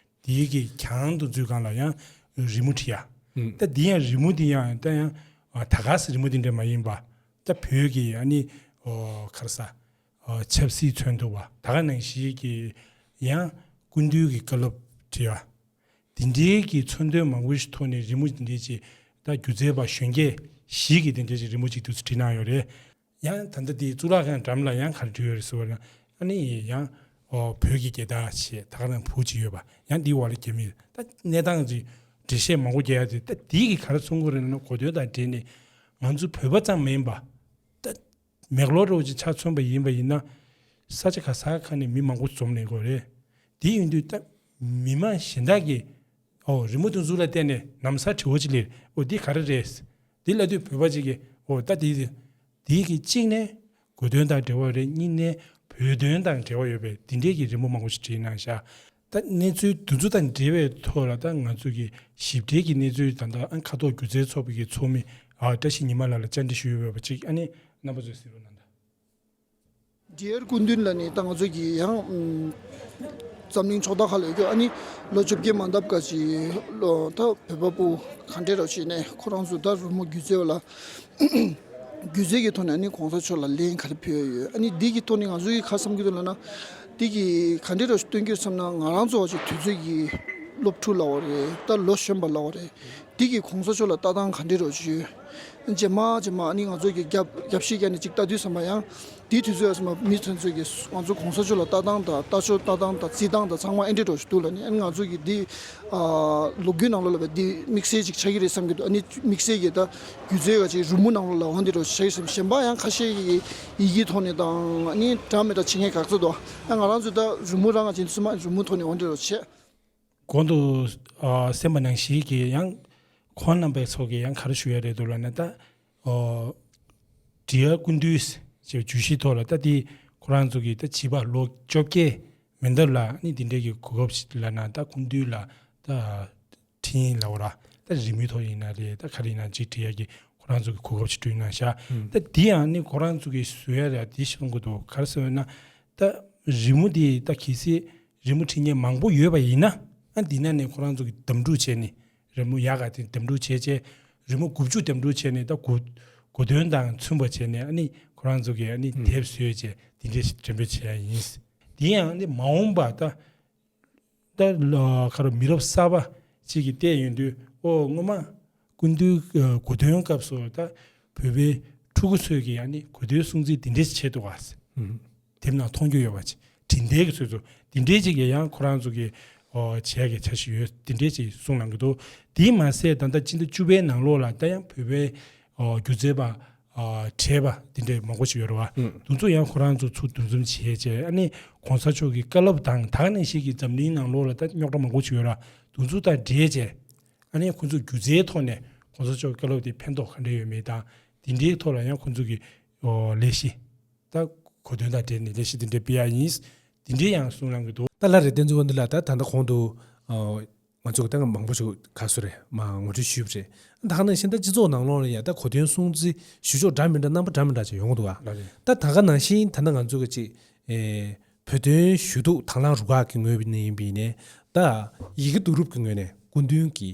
དེའི་གི་གྱང་དུ་འཛུལ་སྒང་ལ་ཡང་རི་མོ་བྲིས་ཡ། ད་འདི་ཡང་རི་མོ་འདི་ཡང་ད་ཡང་ཨ་ད་ག་སེ་རི་མོ་འདི་འདྲ་མ་ཡིན་པ། ད་བོད་ཀྱི་ཨ་ནི་ཨོ་ག་རེ་ཟེར་ཨོ་ཆབ་སྲིད་མཚོན་ཐུབ་པ། ད་ག་ནང་བཞིན་གྱི་ཡང་སྐུ་མདུན་གྱི་བཀའ་སློབ་བྲིས་པ། དེ་འདྲའི་གི་མཚོན་དོན་མང་པོ་ཞིག་ཐོག་ནས་རི་མོ་དེ་འདྲའི་ཅིག་ད་སྒྱུ་རྩལ་པ་གཞོན་སྐྱེས་ཞིག་གིས་དེ་འདྲའི་ཅིག་རི་མོ་ཅིག་ཏུ་བྲིས་གནང་ཡོད་རེད། ཡང་ད་ལྟ་དེའི་གཙུག་ལག་ཁང་འགྲམ་ལ་ཡང་ག་རེ་བྲིས་ཡོད་རེད་ཟེར་བ་ན། ཨ་ནི་ཡང་ཨོ་བོད་ཀྱི་རྒྱལ་དར་ཞེས་ད་ག་རང་བོད་ཅིག་ཡོད་པ། ཡང་འདིའི་འོག་ལ་རྒྱ་མི། ད་གནས་སྟངས་ཅིག་འགྲེལ་བཤད་མང་པོ་རྒྱག་ཡ་དེ། ད་དེའི་གི་ག་རེ་མཚོན་གྱི་རེད་ན། གོ་སྟོན་དང་འབྲེལ་ནས་ང་ཚོ་བོད་པ་ཙམ་མིན་པ། ད་མེག་ལོར་འདྲ་བོ་ཅིག་ཆ་མཚོན་པ་ཡིན་པ་ཡིན་ན། ས་ཆ་ག་ས་ག་ནས་མི་མང་པོ་འཛོམས་ནས་ཡོད་རེད། དེ་ཡིན་དུས་ད་མི་མང་གཞན་དག་གིས་ཨོ་རི་མོ་དེ་ཚོ་ལ་བལྟས་ནས་ན་བཟའ་དྲི་བ་ཅིག་སླེབས། ཨོ་འདི་ག་རེ་རེད། འདི་ལབ་དུས་བོད་པ་ཅིག་གིས་ཨོ་ད་འདི་འདི་གི་གཅིག་ནས་གོ་སྟོན་དང་འབྲེལ་བ་རེད། གཉིས་ནས་བོད་དོན་དང་འབྲེལ་བ་ཡོད་པའི་འདི་འདྲའི་གི་རི་མོ་མང་པོ་ཞིག་བྲིས་གནང་ཤག་ད་གནས་ཚུལ་འདི་ཚོ་དང་འབྲེལ་བའི་ཐོག་ལ་ད་ང་ཚོ་གི་ཞིབ་ཕྲའི་གི་གནས་ཚུལ་ད་ལྟ་ཨ་ཁ་དོག་སྒྱུ་རྩལ་ཚོགས་པའི་གི་ཚོགས་མི་ཨ་བཀྲ་ཤིས་ཉི་མ་ལགས་ལ་བཅར་འདྲི་ཞུས་ཡོད་པ་ཅིག་ཨ་ནི་རྣམ་པ་ཚོས་གཟིགས་རོགས་གནང་དང་། ཌི་ཨར་སྐུ་མདུན་ལགས་ནི་ད་ང་ཚོ་གི་ཡང་འཛམ་གླིང་ཕྱོགས་མཐའ་ཁག་ལ་ཡོད་རྒྱུ། ཨ་ནི་ལོ་བཅོ་བརྒྱད་མ་འདབ་ག་ཅིག་ལོ་ད་བོད་པ་སྤུ་གུ་ག་འདྲས་རོགས་བྱས་ནས་ཁོ་རང་ཚོ་ད་རི་མོ་སྒྱུ་རྩལ་བ་ལ། སྒྱུ་རྩལ་གྱི་ཐོག་ནས་ཨ་ནི་གོང་ས་མཆོག་ལ་ལན་ག་རེ་ཕུལ་ཡ་ཡོད། ཨ་ནི་འདི་གི་ཐོག་ནས་ང་ཚོ་གིས་ག་བསམ་གྱི་འདུག་ལབ་ན། འདི་གི་ག་འདྲས་རོགས་སྟོན་རྒྱུ་བསམ་ན། ང་རང་ཚོ་བ་ཅིག་དུས་ཚོད་ཀྱི་སློབ་ཕྲུག་ལབ་པ་རེད། ད་ལོ་གཞོན་པ་ལབ་པ་རེད། འདི་གི་གོང་ས་མཆོག་ལ་ལྟ་སྟངས་ག་འདྲས་རོགས་ཅིག་ཡོད། རྗེས་མ་རྗེས་མ་ཨ་ནི་ང་ཚོ་གི་རྒྱབ་རྒྱབ་བཤིག་རྒྱག་ནས་ཅིག་ལྟ་དུས་ཙམ་པ་ཡང་། དེའི་དུས་ཚོད་ཙམ་པ་མི་ཚོ་ཚོ་གིས་ང་ཚོ་གོང་ས་མཆོག་ལ་ལྟ་སྟངས་དང་ལྟ་ཕྱོགས་ལྟ་སྟངས་དང་བརྩི་སྟངས་དང་ཚང་མ་ཨེ་འདྲས་རོགས་ཞིག་འདུག་ལབ་ནས། ཨ་ནི་ང་ཚོ་གི་འདི་ཨ་ལོ་རྒྱུས་ནང་ལོགས་ལ་བས་འདི་དམིགས་བསལ་ཅིག་ཆགས་ཀྱི་རེད་བསམ་གྱི་འདུག་ཨ་ནི་དམིགས་བསལ་གྱི་ད་སྒྱུ་རྩལ་ག་ཅིག་རི་མོ་ནང་ལོགས་ལ་འོ་འདི་རོགས་ཆགས་ཀྱི་རེད་བསམ། གཞན་པ་ཡང་ཁ་ཤས་ཀྱིས་ཡི་གེའི་ཐོག་ནས་དང་ཨ་ནི་འདྲ་མི་འདྲ་བྱེད་མཁན་ག་ཚོད་འདུག་ཨ་ང་རང་ཚོ་ད་རི་མོ་རང་ང་ཅིག་ཚུལ་མ་རི་མོ་ཐོག་ནས་འོ་འདི་རོགས་བྱས། གོང་དུ་ཨ་གསན་པ་ནང་བཞིན་གྱི་ཡང་ཁོང་རྣམ་པའི་ཚོ་གིས་ཡང་ག་རེ་ཞུ་ཡ་རེད་འདུག་ལབ་ན། ད་ཨོ་ཌི་ཨར་སྐུ་མདུན་ཞེས་བརྗོད་གཞིའི་ཐོག་ལ་ད་དེ་ཁོ་རང་ཚོ་གིས་ད་བྱིས་པ་ལོ་བཅོ་བརྒྱད་མན་འདབས་ལ་ནི་དེ་འདྲའི་གི་གོ་སྐབས་ཤིག་ལབ་ན། ད་སྐུ་མདུན་ལ་ད་འཕྲིན་ལབ་པ་ར། ད་རི་མོའི་ཐོག་ཡིན་ན་རེད། ད་ག་རེ་ཡིན་ན་ཅིག་འབྲི་ཡ་གི་ཁོ་རང་ཚོ་གི་གོ་སྐབས་ཤིག་བསྐྲུན་གནང་ཤག་ད་དེ་ཡང་ནི་ཁོ་རང་ཚོ་གིས་བཟོ་ཡ་རེད། དེ་གསུང་གི་འདུག་ག་རེ་ཟེར་ན། ད་རི་མོ་དེ་ད་གལ་སྲིད་རི་མོ་འབྲི་མཁན་མང་པོ་ཡོད་པ་ཡིན་ན། ཨ་ ཨ་འདི་ན་ནས་ཁོ་རང་ཚོ་གི་འདེམས་སྒྲུག་བྱས་ནས། རི་མོ་ཡག་ག་དེ་འདེམས་སྒྲུག་བྱས་བྱས། རི་མོ་དགུ་བཅུ་འདེམས་སྒྲུག་བྱས་ནས། ད་གོ་གོ་དོན་དང་མཐུན་པ་བྱས་ནས། ཨ་ནི་ཁོ་རང་ཚོ་གི་ཨ་ནི་ཨུམ། དེབ་བཟོས་བྱས་དེ་འདྲས་ཞིག་འགྲེམས་སྤེལ་བྱེད་ཡ་ཡིན། དེ་ཡང་ནི་མ་འོངས་པ་ད་ད་ལ་ཁ་རོ་མི་རབས་གསར་པ་ཅིག་གིས་བལྟས་ཡོང་དུས། ཨོ་སྔོན་མ་སྐུ་མདུན་གོ་སྟོན་སྐབས་སུ་ད་བོད་པའི་ཕྲུ་གུ་ཚོས་ཀྱིས་ཨ་ནི་གོ་སྟོན་སྲུང་བརྩི་འདི་འདྲས་ཞིག་བྱས་འདུག་ག། ཨུམ། དེབ་ནང་མཐོང་རྒྱུ་ཡོད་པ་ཅིག། དྲིན་ལྡན་གྱི་ཚུལ་དུ་དེ་འདྲའི་ཅིག་ཡང་ཁོ་རང་ཚོ་གི་ཨོ་བྱས་ཀྱི་འཆར་གཞི་ཡོད། དེ་འདྲའི་ཅིག་གསུང་གནང་གི་འདུག། དེས་མ་ཟད་ད་ལྟ་སྤྱི་ཟླ་བཅུ་པའི་ནང་ལོགས་ལ་ད་ཡང་བོད་པའི་ཨོ་སྒྱུ་རྩལ་པ་ཨོ་གྲས་པ་དེ་འདྲའི་མང་པོ་ཞིག་ཡོད་རེད་བ། ཨང་། དེ་ཚོ་ཡང་ཁོ་རང་ཚོ་ཚུར་འདུ་འཛོམས་བྱས་བྱས། ཨ་ནི་གོང་ས་མཆོག་གི་བཀའ་སློབ་དང་། ད་ག་ནང་བཞིན་གྱི་འཛམ་གླིང་ནང་ལོགས་ལ་ད་རྙོག་དྲ་མང་པོ་ཞིག་ཡོད་ར། དེ་ཚོ་དང་འབྲེལ་བྱས། ཨ་ནི་ཁོ་ཚོ་སྒྱུ་རྩལ་ཐོག་ནས་གོང་ས་མཆོག་གི་བཀའ་སློབ་དེ་ཕན་ཐོགས་ག་འདྲ་ཡོད་མེད་དང་། དེ་འདྲའི་ཐོག་ལ་ཡང་ཁོ་ཚོ་གི་ཨོ་ལས་གཞི། ད་གོ་དོན་དང་འབྲེལ་ནས་ལས་གཞི་དེ་འདྲ་སྤེལ་ཡག་ཡིན། དེ་འདྲའི་ཡང་གསུང་གནང་གི་འདུག། ད་ལ་རེ་བསྟན་འཛིན་དབང་འདུས་ལགས། ད་ད་ལྟ་གོང་དུ་ཨ་ང་ཚོ་གི་ད་མང་པོ་ཞིག་ག་སུ་རེད་མ་ངོ་སྤྲོད་ཞུས་པ་རེད། ད་ག་ནང་བཞིན་ད་སྤྱི་ཚོགས་ནང་ལོགས་ལ་ཡང་ད་གོ་དོན་སྲུང་བརྩི་ཞུ་ཕྱོགས་འདྲ་མི་འདྲ་རྣམ་པ་འདྲ་མི་འདྲ་ཅིག་ཡོང་གི་འདུག་ཨ། ལགས་རེད། ད་ད་ག་ནང་བཞིན་ད་ལྟ་ང་ཚོ་གི་ཅིག་ཨེ་བོད་དོན་ཞུ་གཏུག་དང་བླངས་རུ་ཁག་གི་ངོས་ནས་ཡིན་པ་ཡིན་ནའི། ད་ཡི་གེ་བསྡུ་རུབ་ཀྱི་ངོས་ནས་སྐུ་མདུན་གྱི་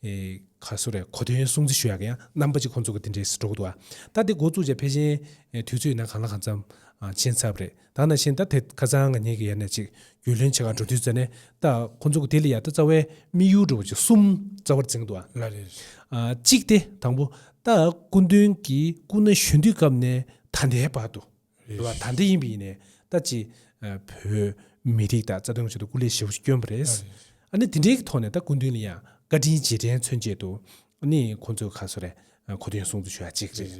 ཨེ་ག་སུ་རེད་གོ་དོན་སྲུང་བརྩི་ཞུ་ཡག་གི་ཡང་རྣམ་པ་ཅིག་ཁོང་ཚོ་གི་དེ་འདྲས་སུ་འགྲོ་གི་འདུག་ཨ། ད་དེ་འགོ་བཙུགས་བྱས་ཕལ་ཆེར་ཨེ་དུས་ཚོད་ཡིན་ན་གང་ལ་གང་འཚམ་ཨ་ཕྱིན་ཚར་བ་རེད། ད་ནང་བཞིན་ད་དེ་ཁ་སང་ང་གཉིས་ཀྱི་ཡ་ནས་ཅིག་རྒྱུས་ལོན་བྱེད་ག་འགྲོ་དུས་ཙ་ནས། ད་ཁོང་ཚོ་གི་དེ་ལ་ཡ་ད་རྩ་བའི་དམིགས་ཡུལ་འདྲ་བོ་ཅིག་གསུམ་རྩ་བར་འཛིན་གི་འདུག་ཨ། ལགས་རེད། ཨ་གཅིག་དེ་དང་པོ་ད་སྐུ་མདུན་གྱིས་སྐུ་ན་གཞོན་དུས་སྐབས་ནས་ད་ལྟའི་བར་དུ་རེད་བ། ད་ལྟ་ཡིན་པ་ཡིན་ནའི་ད་ཅིག་ཨ་བོད་མི་རིགས་དང་རྩ་དོན་ཆེད་དུ་སྐུ་ལས་ཞེ་པོ་ཅིག་བསྐྱོན་པ་རེད། ཨ་ནི་དེ་འདྲའི་གི་ཐོག་ནས་ད་སྐུ་མདུན་ལ་ཡང་བཀའ་དྲིན་རྗེས་དྲན་མཚོན་ཆེད་དུ་ཨ་ནི་ཁོང་ཚོས་ག་སུ་རེད་ཨ་གོ་དོན་སྲུང་བརྩི་ཞུ་ཡག་གཅིག་རེད།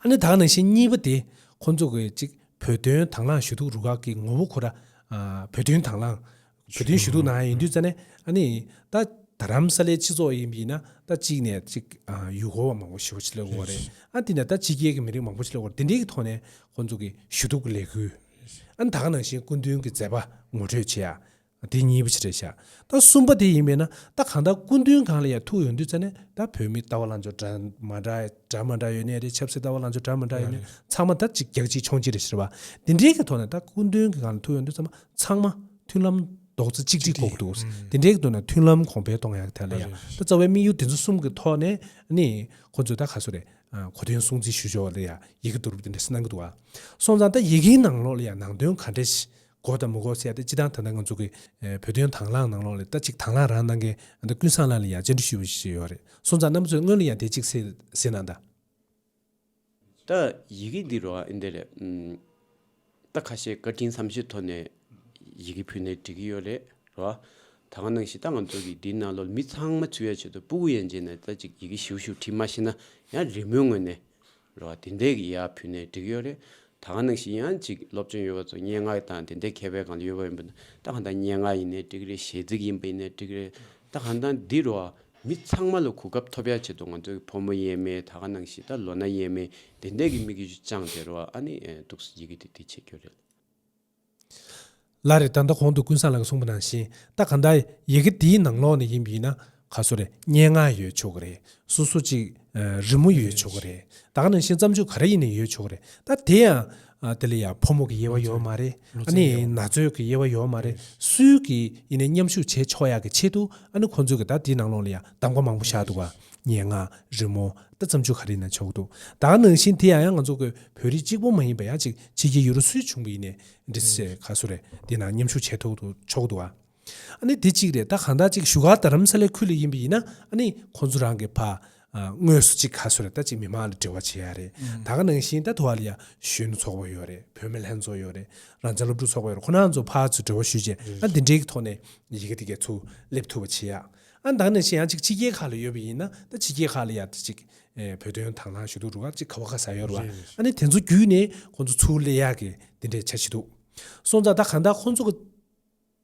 ཨ་ནི་ད་ག་ནང་བཞིན་གཉིས་པ་དེ་ཁོང་ཚོ་གི་ཅིག་བོད་དོན་དང་བླངས་ཞུ་གཏུག་རུ་ཁག་གི་ངོ་བོ་ཁོ་ར་ཨ་བོད་དོན་དང་བླངས་བོད་དོན་ཞུ་གཏུག་ནང་ཡིན་དུས་ཙ་ནས། ཨ་ནི་ད་རྡ་རམ་ས་ལའི་སྤྱི་ཚོགས་ཡིན་པ་ཡིན་ན་ད་གཅིག་ནས་ཅིག་ཨ་ཡུལ་སྐོར་བ་མང་པོ་ཞེ་པོ་ཅིག་སླེབས་ཡོད་རེད། ཨ་དེ་ནས་ད་ཕྱི་རྒྱལ་གྱི་མི་རིགས་མང་པོ་ཞིག་སླེབས་ཡོད་རེད། དེ་འདྲའི་གི་ཐོག་ནས་ཁོང་ཚོ་གི་ཞུ་གཏུག་གི་ལས་འགུལ། ཨ་ནི་ད་ག་ནང་བཞིན་སྐུ་མདུན་གྱི་མཛད་པ་ངོ་སྤྲོད་བྱེད་ཡ། དེ་གཉིས་པ་ཅིག་རེད་ཤག། ད་གསུམ་པ་དེ་ཡིན་པས་ན། ད་གང་ལྟར་སྐུ་མདུན་སྒང་ལ་ཡ་ཐུག་ཡོང་དུས་ཙ་ནས་ད་བོད་མི་ལྟ་བ་ལངས་ཕྱོགས་འདྲ་མ་འདྲ་འདྲ་མ་འདྲ་ཡོད་ནའི་རེད། ཆབ་སྲིད་ལྟ་བ་ལངས་ཕྱོགས་འདྲ་མ་འདྲ་ཡོད་ནའི་ཚང་མ་ད་ཅིག་རྒྱག་གཅིག་མཆོང་གཅིག་རེད་ཤག་བ། དེ་འདྲའི་གི་ཐོག་ནས་ད་སྐུ་མདུན་གྱི་སྒང་ལ་ཐུག་ཡོང་དུས་ཙམ་པ་ཚང་མ་མཐུན་ལམ་རྡོག་རྩ་གཅིག་སྒྲིལ་དགོས་ཀྱི་འདུག། དེ་འདྲའི་གི་ཐོག་ནས་མཐུན་ལམ་གོང་འཕེལ་གཏོང་ཡག་ཐད་ལ་ཡ། ད་རྩ་བའི་དམིགས་ཡུལ་དེ་ཚོ་གསུམ་གི་ཐོག་ནས་ནི་ཁོ་ཚོས་ད་ག་སུ་རེད། ཨ་གོ་དོན་སྲུང་བརྩི་ཞུ་ཕྱོགས་ལ་ཡ་ཡི་གེ་བསྡུ་རུབ་དེ་འདྲ་ཞིག་གནང་གི་འདུག་ཨ། སོང་ཙང་ད་ཡི་གེའི་ནང་ལོགས་ལ་ཡང་ནང་དོན་ག་འདྲ་ཞིག་དགོས་དང་མི་དགོས་ཟེར་ཡ་དེ། སྤྱིར་བཏང་ད་ལྟ་ང་ཚོ་གི་ཨེ་བོད་དོན་དང་བླངས་ནང་ལོགས་ལ་ད་ཅིག་དང་བླངས་རང་གནང་མཁན་ཨ་ད་ཀུན་བཟང་ལགས་ལ་ཡང་བཅར་འདྲི་ཞུས་པ་ཞིག་ཡོད་རེད། སོང་ཙང་རྣམ་པ་ཚོས་སྔོན་ལ་ཡང་དེ་གཅིག་གསན་གནང་དང་། ད་ཡི་གེ་འདི་རོ་ཨ་འདི་རེད། ཨུམ། ད་ཁ་ཤས་བཀའ་དྲིན་བསམ་ཤེས་ཐོག་ནས་ཡི་གེ་ཕུལ་ནས་འགྲིག་གི་ཡོད་རེད་རོ། ད་ག་ནང་བཞིན་ད་ང་ཚོ་གི་འདི་ནང་ལོགས་མི་ཚང་མ་ཚུད་ཡ་ཆེད་དུ་སྤུ་གུ་ཡན་ཆད་ནས་ད་ཅིག་ཡི་གེ་ཞིབ་ཞིབ་བྲིས་མ་ཤེས་ན་ཡང་རི་མོའི་ངོས་ནས་རོ་དེ་འདྲས་ཀྱི་ཡར་ཕུལ་ནས་འགྲིག་གི་ཡོད་རེད། ད་ག་ནང་བཞིན་ཡང་ཅིག་སློབ་སྦྱོང་ཡོད་པ་ཚོ་སྙན་ངག་དང་དེ་འདྲའི་མཁས་པའི་སྒང་ལ་ཡོད་པ་ཡིན་པ་ན། ད་གང་ལྟར་སྙན་ངག་ཡིན་ནའི་འགྲིག་རེད། གཞས་ཚིག་ཡིན་པ་ཡིན་ནའི་འགྲིག་རེད། ད་གང་ལྟར་འདི་རོ་མི་ཚང་མ་ལ་གོ་སྐབས་ཐོབ་ཡ་ཆེད་དུ་ང་ཚོའི་ཕོ་མོ་ཡས་མས། ད་ག་ནང་བཞིན་ད་ལོ་ན་ཡས་མས་དེ་འདྲས་ཀྱི་མི་གི་ཅུ་ཅང་དེ་རོ་ཨ་ནི་འདུག་སེ་ཡི་གེ་དེ་དེ་བྱེད་རྒྱུ་རེད། ལགས་རེད། ད་ལྟ་གོང་དུ་ཀུན་བཟང་ལགས་ཀྱིས་གསུངས་པ་ནང་བཞིན། ད་གང་ལྟར་ཡི་གེ་འདིའི་ནང་ལོགས་ནས་ཡིན་པ་ཡིན་ན་ག་སོ་རེད། སྙན་ངག་ཡོད་ཆོག་གི་རེད། སོ་སོ་ཅིག་ཨ་རི་མོ་ཡོད་ཆོག་གི་རེད། ད་ག་ནང་བཞིན་བརྩམས་ཆོས་ག་རེ་ཡིན་ནའི་ཡོད་ཆོག་གི་རེད། ད་དེ་ཡང་ཨ་དེ་ལ་ཡང་ཕོ་མོ་གི་དབྱེ་བ་ཡོད་མ་རེད། ཨ་ནི་ན་ཚོད་ཀྱི་དབྱེ་བ་ཡོད་མ་རེད། སུས་ཀྱིས་ཡིན་ནའི་མཉམ་ཞུགས་བྱེད་ཆོག་ཡག་གི་ཆེད་དུ་ཨ་ནི་ཁོང་ཚོས་ཀྱི་ད་དེའི་ནང་ལོགས་ལ་ཡང་གདམ་ག་མང་པོ་བཞག་འདུག་ག། སྙན་ངག་རི་མོ་ད་བརྩམས་ཆོས་ག་རེ་ཡིན་ན་ཆོག་འདུག། ད་ག་ནང་བཞིན་དེ་ཡང་ཡང་ང་ཚོ་གི་བོད་རིགས་གཅིག་པོ་མ་ཡིན་པ་ཡང་ཅིག་ཕྱི་རྒྱལ་ཡུལ་གྲུ་སུས་བྱུང་བ་ཡིན་ནའི་འདི་ཚེ་ག་སོ་རེད། དེ་ནང་མཉམ་ཞུགས་བྱེད་ཐུབ་འདུག་ཆོག་འདུག་ག། ཨ་ནི་དེ་གཅིག་རེད། ད་གང་ལྟར་ཅིག་བཞུགས་སྒར་རྡ་རམ་ས་ལའི་ཁུལ་ལ་ཡིན་པ་ཡིན་ན་ཨ་ནི་ཁོང་ཚོ་རང་གི་ཕ་ཨ་དངོས་སུ་ཅིག་ག་སོ་རེད། ད་ཅིག་མི་མང་ལ་འབྲེལ་བ་བྱེད་ཡ་རེད། ད་ག་ནང་བཞིན་ད་དུ་བ་ལ་ཡ་གཞོན་ནུ་ཚོགས་པ་ཡོད་རེད། བུད་མེད་ལྷན་ཚོགས་ཡོད་རེད། རང་བཙན་སློབ་ཕྲུག་ཚོགས་པ་ཡོད་རེད། ཁོ་རང་ཚོ་ཕར་ཚུར་འབྲེལ་བ་ཞུས་བྱས་ཨ་འདི་འདྲའི་གི་ཐོག་ནས་ཡི་གེ་དེ་གས་ཚུར་སླེབས་ཐུབ་པ་བྱེད་ཡ། ཨ་ད་ག་ནང་བཞིན་ཡང་ཅིག་ཕྱི་རྒྱལ་ཁག་ལ་ཡོད་པ་ཡིན་ན་ད་ཕྱི་རྒྱལ་ཁག་ལ་ཡ་ད་ཅིག་ཨེ་བོད་དོན་དང་བླངས་ཞུ་གཏུག་རུ་ཁག་ཅིག་ག་བ་ག་ས་ཡོད་རེད་བ། ཨ་ནི་དེ་ཚོ་བརྒྱུད་ནས་ཁོང་ཚོ་ཚུར་སླེབས་ཡག་གི་དེ་འདྲའི་འཆར་གཞི་འདུག། སོང་ཙང་ད་གང་ལྟར་ཁོང་ཚོ་གི་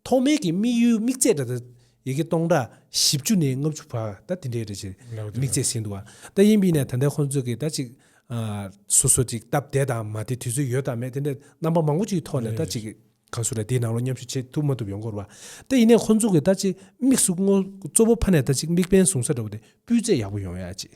ཐོག་མའི་གི་དམིགས་ཡུལ་དམིགས་ཚད་འདྲ་ད་ཡི་གེ་སྟོང་ཕྲག་བཞི་བཅུ་ནས་ལྔ་བཅུ་བར་ད་དེ་འདྲའི་རེ་ཞིག་དམིགས་ཚད་ཟིན་འདུག་བ། ད་ཡིན་པ་ཡིན་ནའི་ད་ལྟ་ཁོང་ཚོས་ཀྱི་ད་ཅིག་ཨ་སོ་སོ་ཅིག་སྟབས་བདེ་དང་མ་བདེ་དུས་ཚོད་ཡོད་དང་མེད་དེ་འདྲའི་རྣམ་པ་མང་པོ་ཅིག་ཐོག་ནས་ད་ཅིག་ གང་སུ་ལ་དེའི་ནང་ལོགས་མཉམ་ཞུགས་བྱེད་ཐུབ་མ་ཐུབ་ཡོང་གི་རེད་བ། ད་ཡིན་ནའི་ཁོང་ཚོ་གི་ད་ཅིག་དམིགས་སུ་དངོས་གཙོ་བོ་ཕ་ནས་ད་ཅིག་དམིགས་འབེན་བཟུང་ས་འདྲ་བོ་དེ་སྤུས་ཚད་ཡག་པོ་ཡོང་ཡ་ཅིག་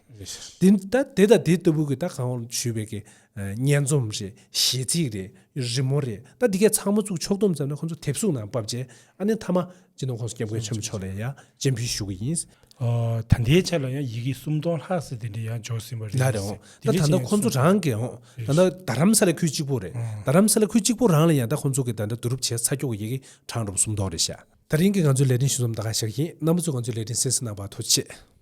དེ་ད་དེ་དང་དེ་ལྟ་བུ་གི་ད་གང་ཞུས་པའི་གི་སྙན་རྩོམ་རེད། གཞས་ཚིག་རེད། རི་མོ་རེད། ད་འདི་གས་ཚང་མ་བཙུགས་ཕྱོགས་བསྡོམས་ཙམ་ན་ཁོང་ཚོ་དེབ་གཟུགས་ནང་ཕབ་རྗེས་ཨ་ནི་མཐའ་མ་སྤྱི་ནོར་༸གོང་ས་༸སྐྱབས་མགོན་ཆེན་པོ་མཆོག་ལ་ཡ་སྤྱན་འབུལ་ཞུ་གི་ཡིན། ཨོ། ད་ལྟའི་ཆ་ལ་ཡང་ཡི་གེ་སུམ་སྟོང་ལྷག་ཙམ་དེ་འདྲ་ཡང་འབྱོར་ཟིན་པ་རེད། ལགས་རེད། འོང་། ད་ད་ལྟ་ཁོང་ཚོ་རང་གི་འོང་། ད་ལྟ་རྡ་རམ་ས་ལ་ཁུལ་གཅིག་པོ་རེད། རྡ་རམ་ས་ལ་ཁུལ་གཅིག་པོ་རང་ལ་ཡང་ད་ཁོང་ཚོ་གི་ད་ལྟ་བསྡུ་རུབ་བྱས་ཚར་ཀྱོག་གི་ཡི་གེ་གྲངས་རོབ་སུམ་སྟོང་རེད་ཤག་དེ་རིང་གི་ང་ཚོའི་ལས་རིམ་ཞུ་མཚམས་ད་ག་བཞག་ཡིན། རྣམ་པ་ཚོས་ང་ཚོའི་ལས་རིམ་གསན་གཟིགས་གནང་བར་ཐུགས་རྗེ་ཆེ།